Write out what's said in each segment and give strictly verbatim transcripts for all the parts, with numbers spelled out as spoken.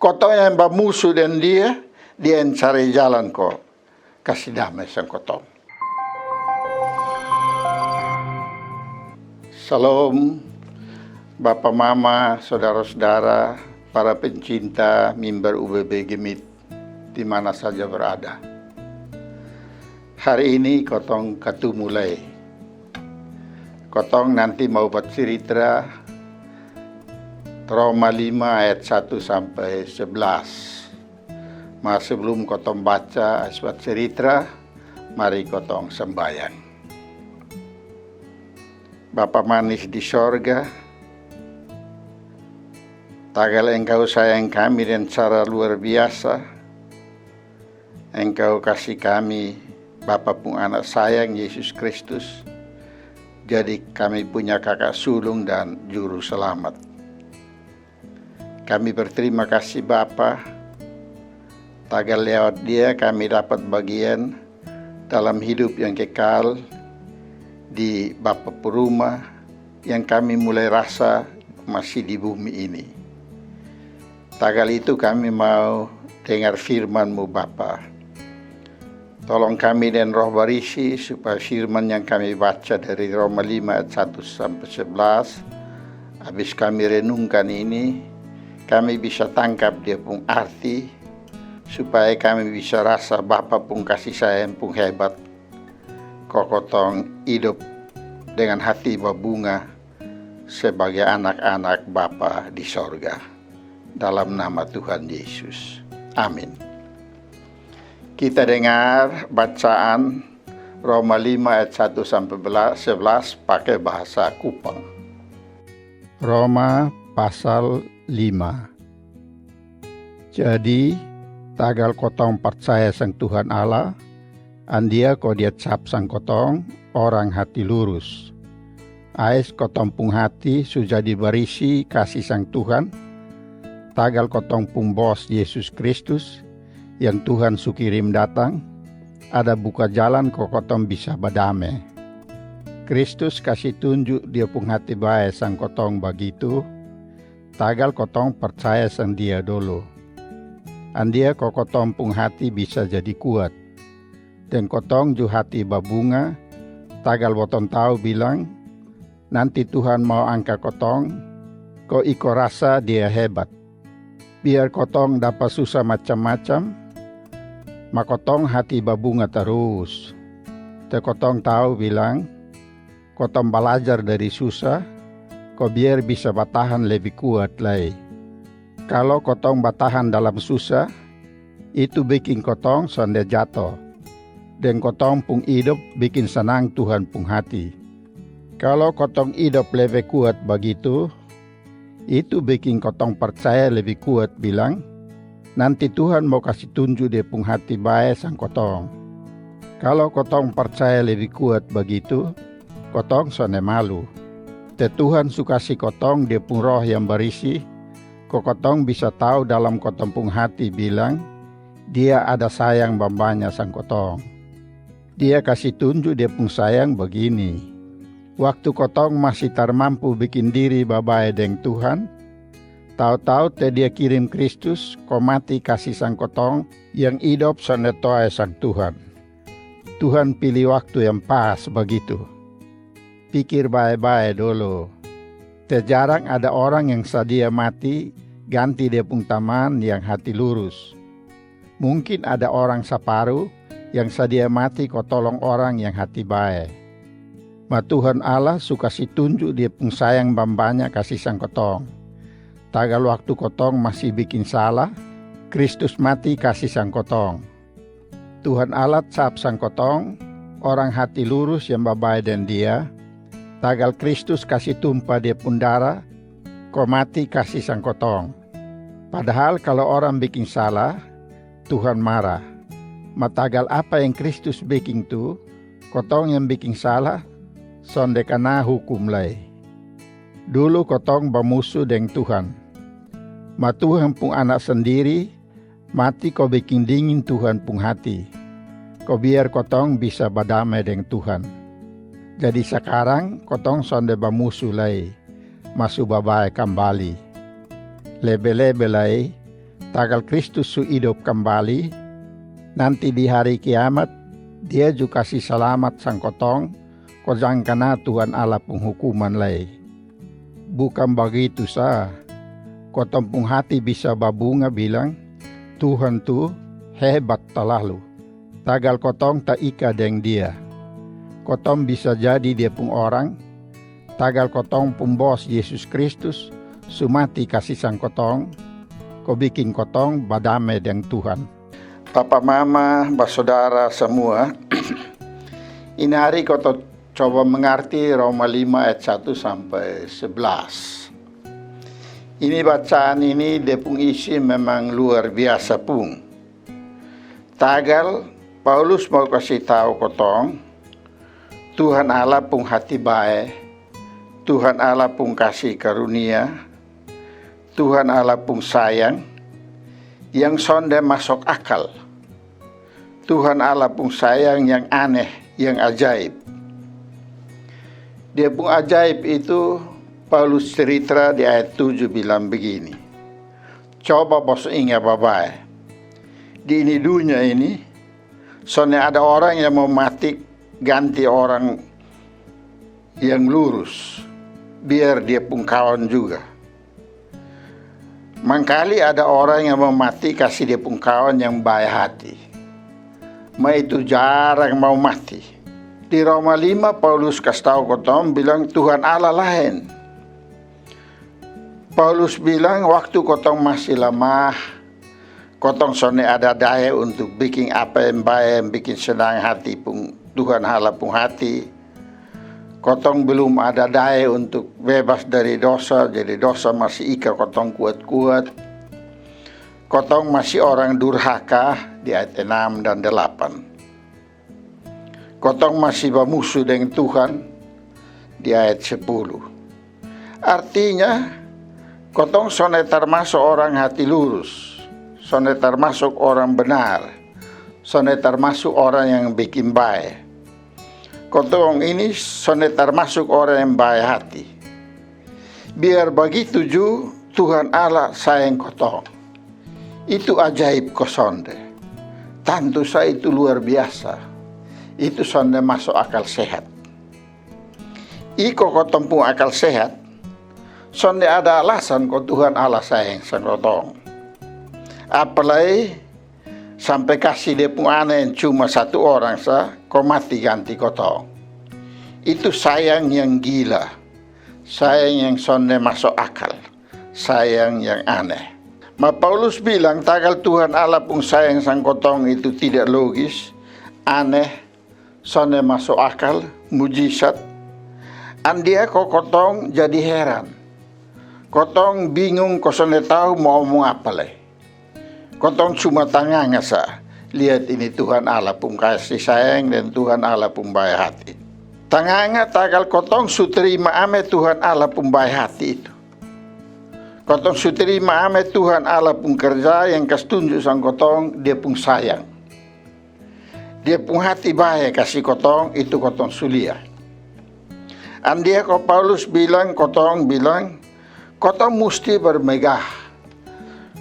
Kotong yang bamusu deng dia, dia yang cari jalan ko kasi dame sang kotong. Salom, bapa mama, sodara-sodara, para pencinta mimbar U B B Gemit di mana saja berada. Hari ini kotong katumu lai. Kotong nanti mau bacarita Roma lima ayat satu sampai sebelas. Ma sebelum kotong baca ayat bacarita, mari kotong sembayang. Bapa manis di sorga, tagal Engkau sayang kami dengan cara luar biasa, Engkau kasi kami Bapa pung Anak sayang Yesus Kristus, jadi kami punya Kaka sulung dan Juru Selamat. Kami berterima kasih Bapa, tagal lewat Dia kami dapat bagian dalam hidup yang kekal di Bapa pung rumah yang kami mulai rasa masih di bumi ini. Tagal itu kami mau dengar firman-Mu Bapa. Tolong kami dengan Roh Barisi supaya firman yang kami baca dari Roma lima ayat satu sampai sebelas, habis kami renungkan ini, kami bisa tangkap dia pung arti, supaya kami bisa rasa Bapa pung kasih sayang pung hebat. Ko kotong hidup dengan hati babunga sebagai anak-anak Bapa di sorga. Dalam nama Tuhan Yesus. Amin. Kita dengar bacaan Roma lima ayat satu sampai sebelas pakai bahasa Kupang. Roma pasal lima. Jadi, tagal kotong parcaya sang Tuhan Allah, andia ko Dia cap sang kotong orang hati lurus. Ais kotong pung hati su jadi barisi kasi sang Tuhan, tagal kotong pung Bos Yesus Kristus, yang Tuhan su kirim datang, ada buka jalan ko kotong bisa badame. Kristus kasi tunju Dia pung hati bae sang kotong bagitu, tagal kotong parcaya sang Dia dolo. Andia ko kotong pung hati bisa jadi kuat. Deng kotong ju hati babunga, tagal botong tau bilang, nanti Tuhan mau angka kotong, ko iko rasa Dia hebat. Biar kotong dapa susa macam-macam, ma kotong hati babunga tarus. Te kotong tau bilang, kotong balajar dari susa, ko biar bisa batahan lebi kuat lai. Kalo kotong batahan dalam susa, itu bikin kotong sonde jato. Deng kotong pung idop bikin sanang Tuhan pung hati. Kalo kotong idop lebe kuat bagitu, itu bikin kotong parcaya lebi kuat bilang, nanti Tuhan mau kasi tunju Dia pung hati bae sang kotong. Kalo kotong parcaya lebi kuat bagitu, kotong sonde malu. Te Tuhan su kasi kotong Dia pung Roh yang barisi, ko kotong bisa tau dalam kotong pung hati bilang, Dia ada sayang bambanya sang kotong. Dia kasi tunju Dia pung sayang bagini. Waktu kotong masi tar mampu bikin diri babae deng Tuhan, tau-tau te Dia kirim Kristus ko mati kasi sang kotong yang idop sonde toe sang Tuhan. Tuhan pili waktu yang pas bagitu. Pikir bae-bae dolo. Te jarang ada orang yang sadia mati ganti dia pung taman yang hati lurus. Mungkin ada orang saparu yang sadia mati ko tolong orang yang hati bae. Ma Tuhan Allah su kasi tunju Dia pung sayang bambanya kasi sang kotong. Tagal waktu kotong masi bikin sala, Kristus mati kasi sang kotong. Tuhan Allah cap sang kotong orang hati lurus yang babae deng Dia, tagal Kristus kasi tumpa Dia pung dara ko mati kasi sang kotong. Padahal kalo orang bikin sala, Tuhan mara. Ma tagal apa yang Kristus bikin tu, kotong yang bikin sala sonde kana hukum lai. Dulu kotong bamusu deng Tuhan. Ma Tuhan pung Anak sandiri mati ko bikin dingin Tuhan pung hati, ko biar kotong bisa badame deng Tuhan. Jadi sakarang kotong sonde bamusu lai, ma su babae kambali. Lebe-lebe lai, Tagal Kristus su idop kambali, nanti di hari kiamat, Dia ju kasi salamat sang kotong, ko jang kana Tuhan Allah pung hukuman lai. Bukan bagitu sa, kotong pung hati bisa babunga bilang, Tuhan tu hebat talalu. Tagal kotong taika deng Dia, kotong bisa jadi Dia pung orang. Tagal kotong pung Bos Yesus Kristus su mati kasi sang kotong, ko bikin kotong badame deng Tuhan. Papa, mama, basodara samua, ini hari kotong coba mangarti Roma lima ayat satu sampai sebelas. Ini bacaan ini, dia pung isi memang luar biasa pung. Tagal Paulus mau kasi tau kotong, Tuhan Allah pung hati bae, Tuhan Allah pung kasi karunia, Tuhan Allah pung sayang yang sonde masuk akal. Tuhan Allah pung sayang yang aneh, yang ajaib. Dia pung ajaib itu Paulus cerita di ayat tujuh bilang begini. Coba bos inga babae. Di ini dunia ini, sonde ada orang yang mau mati ganti orang yang lurus, biar dia pung kawan juga. Mangkali ada orang yang mau mati kasi dia pung kawan yang bae hati. Ma itu jarang mau mati. Di Roma lima, Paulus kas tau kotong bilang Tuhan Allah laen. Paulus bilang waktu kotong masi lamah, kotong sonde ada daya untuk bikin apa yang bae yang bikin senang hati pung Tuhan Allah pung hati. Kotong belum ada daya untuk bebas dari dosa, jadi dosa masi ika kotong kuat-kuat. Kotong masi orang durhaka di ayat enam dan delapan. Kotong masi bamusu deng Tuhan di ayat sepuluh. Artinya, kotong sonde tarmasuk orang hati lurus, sonde tarmasuk orang benar, sonde tarmasuk orang yang bikin bae. Kotong ini sonde tarmasuk orang yang bae hati. Biar bagitu ju Tuhan Allah sayang kotong. Itu ajaib ko sonde? Tantu sa itu luar biasa. Itu sonde masuk akal sehat. Iko kotong pung akal sehat, sonde ada alasan ko Tuhan Allah sayang sang kotong. Apalai sampe kasi dia pung ana yang cuma satu orang sa, ko mati ganti kotong. Itu sayang yang gila, sayang yang sonde masuk akal, sayang yang aneh. Ma Paulus bilang tagal Tuhan Allah pung sayang sang kotong itu tidak logis, aneh, sonde masuk akal, mujizat, andia ko kotong jadi heran. Kotong bingung ko sonde tau mau omong apa lai. Kotong cuma tanganga sa liat ini Tuhan Allah pung kasi sayang dan Tuhan Allah pung bae hati. Tanganga tagal kotong su terima ame Tuhan Allah pung bae hati itu. Kotong su terima ame Tuhan Allah pung kerja yang kas tunju sang kotong dia pung sayang. Dia pung hati bae kasi kotong, itu kotong su lia. Andia ko Paulus bilang, kotong bilang, kotong musti bermegah.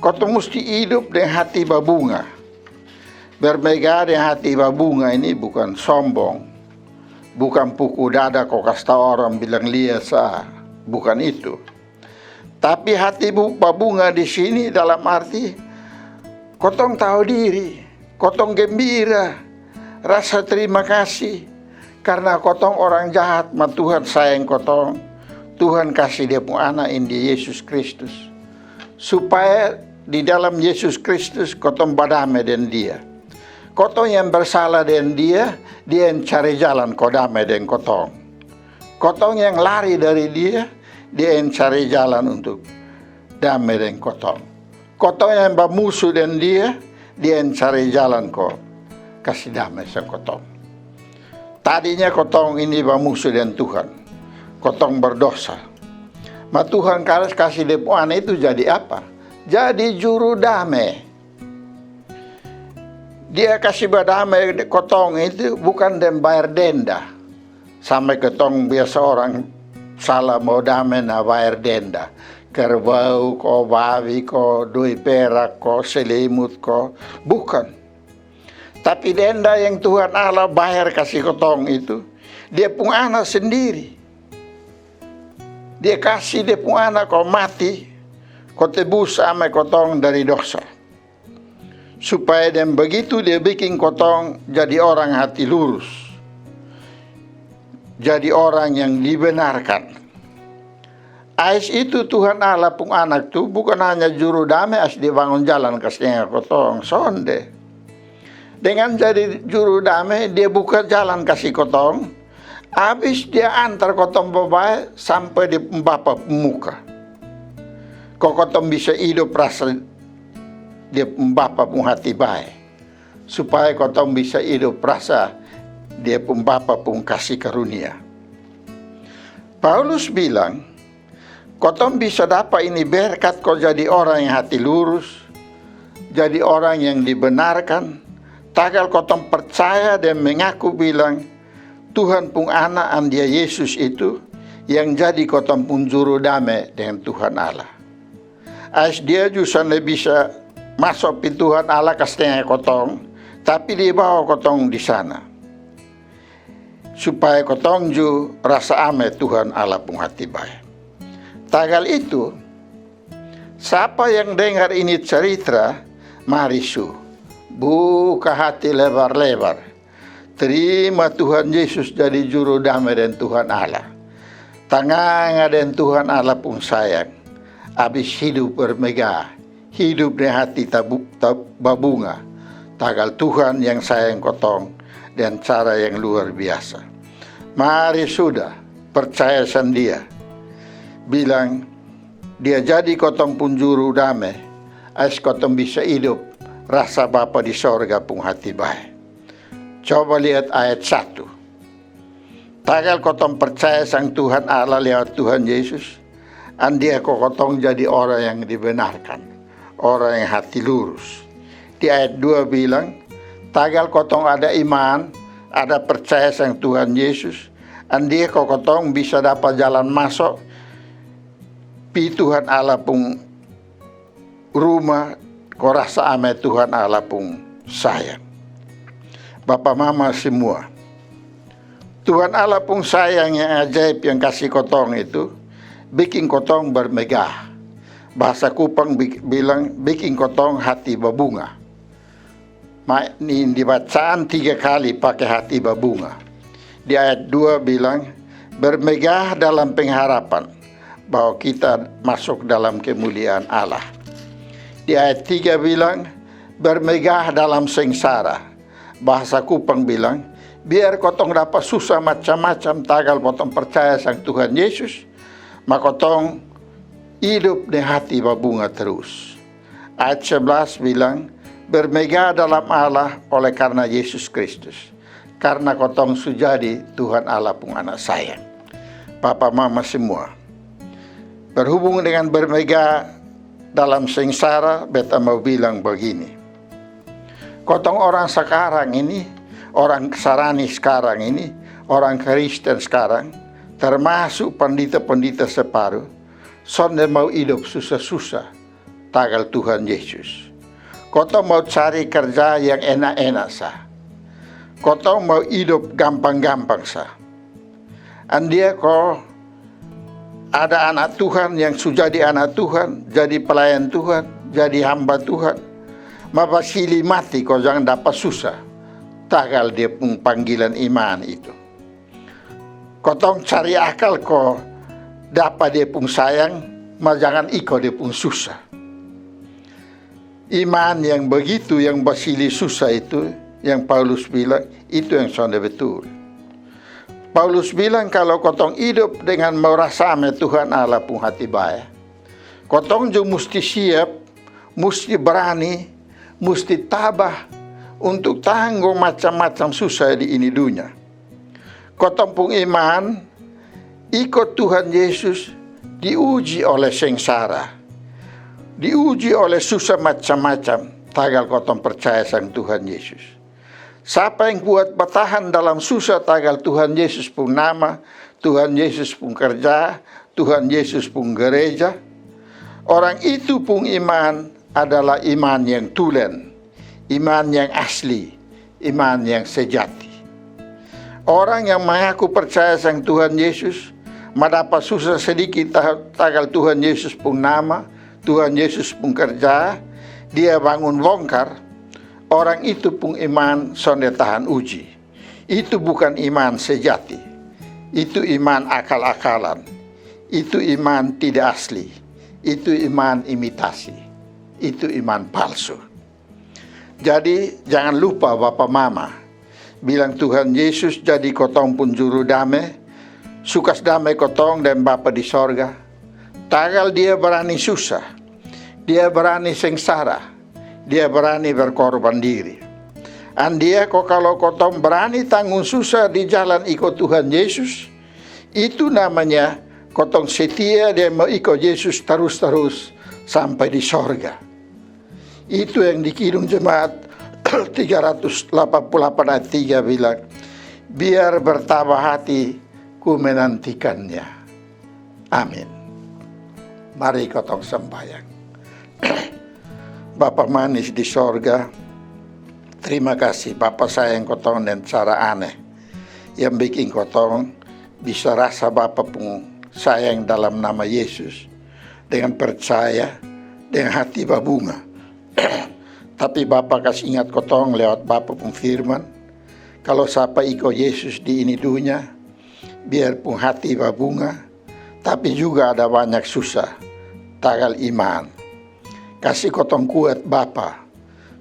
Kotong musti idup deng hati babunga. Bermegah deng hati babunga ini bukan sombong. Bukan puku dada ko kas tau orang bilang lia sa. Bukan itu. Tapi hati bu-, babunga di sini dalam arti kotong tau diri, kotong gembira, rasa terima kasih karna kotong orang jahat, ma Tuhan sayang kotong. Tuhan kasi dia pung ana ini Yesus Kristus, supaya di dalam Yesus Kristus kotong badame deng Dia. Kotong yang bersalah deng Dia, Dia yang cari jalan ko dame deng kotong. Kotong yang lari dari Dia, Dia yang cari jalan untuk dame deng kotong. Kotong yang bamusu deng Dia, Dia yang cari jalan ko kasi dame sang kotong. Tadinya kotong ini bamusu deng Tuhan. Kotong berdosa. Ma Tuhan kas-, kasi dia pung ana itu jadi apa? Jadi juru dame. Dia kasi badame kotong itu bukan deng bayar denda. Sampe kotong biasa orang sala mau dame na bayar denda. kerbau ko, babi ko, doi perak ko, selimut ko. Bukan. Tapi denda yang Tuhan Allah bayar kasi kotong itu, Dia pung Anak sendiri. Dia kasi Dia pung Anak ko mati, ko tebus ame kotong dari dosa. Supaya deng begitu Dia bikin kotong jadi orang hati lurus, jadi orang yang dibenarkan. Ais itu Tuhan Allah pung Anak tu bukan hanya juru dame ais Dia bangun jalan kasi kotong, sonde. Dengan jadi juru dame, Dia buka jalan kasi kotong, abis Dia antar kotong babae sampe Dia pung Bapa pung muka. Ko kotong bisa idop rasa Dia pung Bapa pung hati bae, supaya kotong bisa idop rasa Dia pung Bapa pung kasi karunia. Paulus bilang, kotong bisa dapa ini berkat ko jadi orang yang hati lurus, jadi orang yang dibenarkan, tagal kotong percaya dan mengaku bilang, Tuhan pung Anak, Andia Yesus itu, yang jadi kotong pung juru dame dengan Tuhan Allah. Ais Dia ju sonde bisa maso pi Tuhan Allah kas tenga kotong, tapi Dia bawa kotong di sana, supaya kotong ju rasa ame Tuhan Allah pung hati bae. Tagal itu, sapa yang dengar ini caritra, mari su buka hati lebar-lebar, terima Tuhan Yesus jadi juru dame deng Tuhan Allah, tanganga deng Tuhan Allah pung sayang, abis hidup bermegah, hidup deng hati tabu- ta- babunga, tagal Tuhan yang sayang kotong deng cara yang luar biasa. Mari suda percaya sang Dia, bilang, Dia jadi kotong pung juru dame, ais kotong bisa idop rasa Bapa di sorga pung hati bae. Coba liat ayat satu. Tagal kotong percaya sang Tuhan Allah lewat Tuhan Yesus, andia ko kotong jadi orang yang dibenarkan, orang yang hati lurus. Di ayat dua bilang, tagal kotong ada iman, ada percaya sang Tuhan Yesus, andia ko kotong bisa dapa jalan maso pi Tuhan Allah pung ruma ko rasa ame Tuhan Allah pung sayang. Bapa mama semua, Tuhan Allah pung sayang yang ajaib yang kasi kotong itu bikin kotong bermegah. Bahasa Kupang bi- bilang bikin kotong hati babunga. Ma- ini dibacaan tiga kali pake hati babunga. Di ayat dua bilang, bermegah dalam pengharapan bahwa kita masuk dalam kemuliaan Allah. Di ayat tiga bilang, bermegah dalam sengsara. Bahasa Kupang bilang, biar kotong dapa susa macam-macam tagal kotong percaya sang Tuhan Yesus, ma kotong idop deng hati babunga terus. Ayat sebelas bilang, bermegah dalam Allah oleh karena Yesus Kristus, karena kotong su jadi Tuhan Allah pung anak sayang. Papa mama semua, berhubung dengan bermegah dalam sengsara, beta mau bilang bagini. Kotong orang sakarang ini, orang sarani sakarang ini, orang Kristen sakarang, termasuk pandita-pandita separu, sonde mau idop susa-susa tagal Tuhan Yesus. Kotong mau cari karja yang enak-enak sa. Kotong mau idop gampang-gampang sa. Andia ko ada anak Tuhan yang su jadi anak Tuhan, jadi pelayan Tuhan, jadi hamba Tuhan, ma basili mati ko jangan dapa susa tagal dia pung panggilan iman itu. Kotong cari akal ko dapa dia pung sayang, ma jangan iko dia pung susa. Iman yang begitu yang basili susa itu, yang Paulus bilang, itu yang sonde betul. Paulus bilang kalo kotong idop dengan mau rasa ame Tuhan Allah pung hati bae, kotong ju musti siap, musti brani, musti tabah untuk tanggo macam-macam susa di ini dunya. Kotong pung iman iko Tuhan Yesus diuji oleh sengsara, diuji oleh susa macam-macam tagal kotong percaya sang Tuhan Yesus. Sapa yang kuat batahan dalam susa tagal Tuhan Yesus pung nama, Tuhan Yesus pung karja, Tuhan Yesus pung gereja, Orang itu pung iman adalah iman yang tulen, iman yang asli, iman yang sejati. Orang yang mengaku percaya sang Tuhan Yesus, madapa susa sadiki ta-, tagal Tuhan Yesus pung nama, Tuhan Yesus pung karja, dia bangun bongkar, orang itu pung iman sonde tahan uji. Itu bukan iman sejati. Itu iman akal-akalan. Itu iman tidak asli. Itu iman imitasi. Itu iman palsu. Jadi, jangan lupa bapa mama, bilang Tuhan Yesus jadi kotong pung juru dame, su kas dame kotong deng Bapa di sorga. Tagal dia barani susa, dia barani sengsara, dia barani berkorban diri. Andia ko kalo kotong barani tanggung susa di jalan iko Tuhan Yesus, itu namanya kotong setia dia mau iko Yesus tarus-tarus sampai di sorga. Itu yang di Kidung Jemaat tiga ratus delapan puluh delapan ayat tiga bilang, "Biar bertambah hati ku menantikannya." Amin. Mari kotong sambayang. Bapa manis di sorga, terima kasih Bapa sayang kotong deng cara aneh yang bikin kotong bisa rasa Bapa pung sayang dalam nama Yesus dengan percaya, dengan hati babunga. Tapi Bapa kasi ingat kotong lewat Bapa pung firman, kalo sapa iko Yesus di ini dunya, biar pung hati babunga, tapi juga ada banyak susa, tagal iman. Kasi kotong kuat Bapa,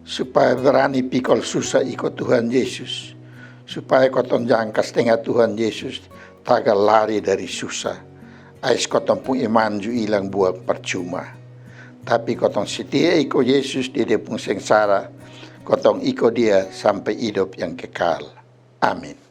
supaya barani pikol susa iko Tuhan Yesus, supaya kotong jang kas tenga Tuhan Yesus tagal lari dari susa. Ais kotong pung iman ju ilang buang parcuma. Tapi kotong setia iko Yesus di dia pung sengsara, kotong iko dia sampai idop yang kekal. Amin.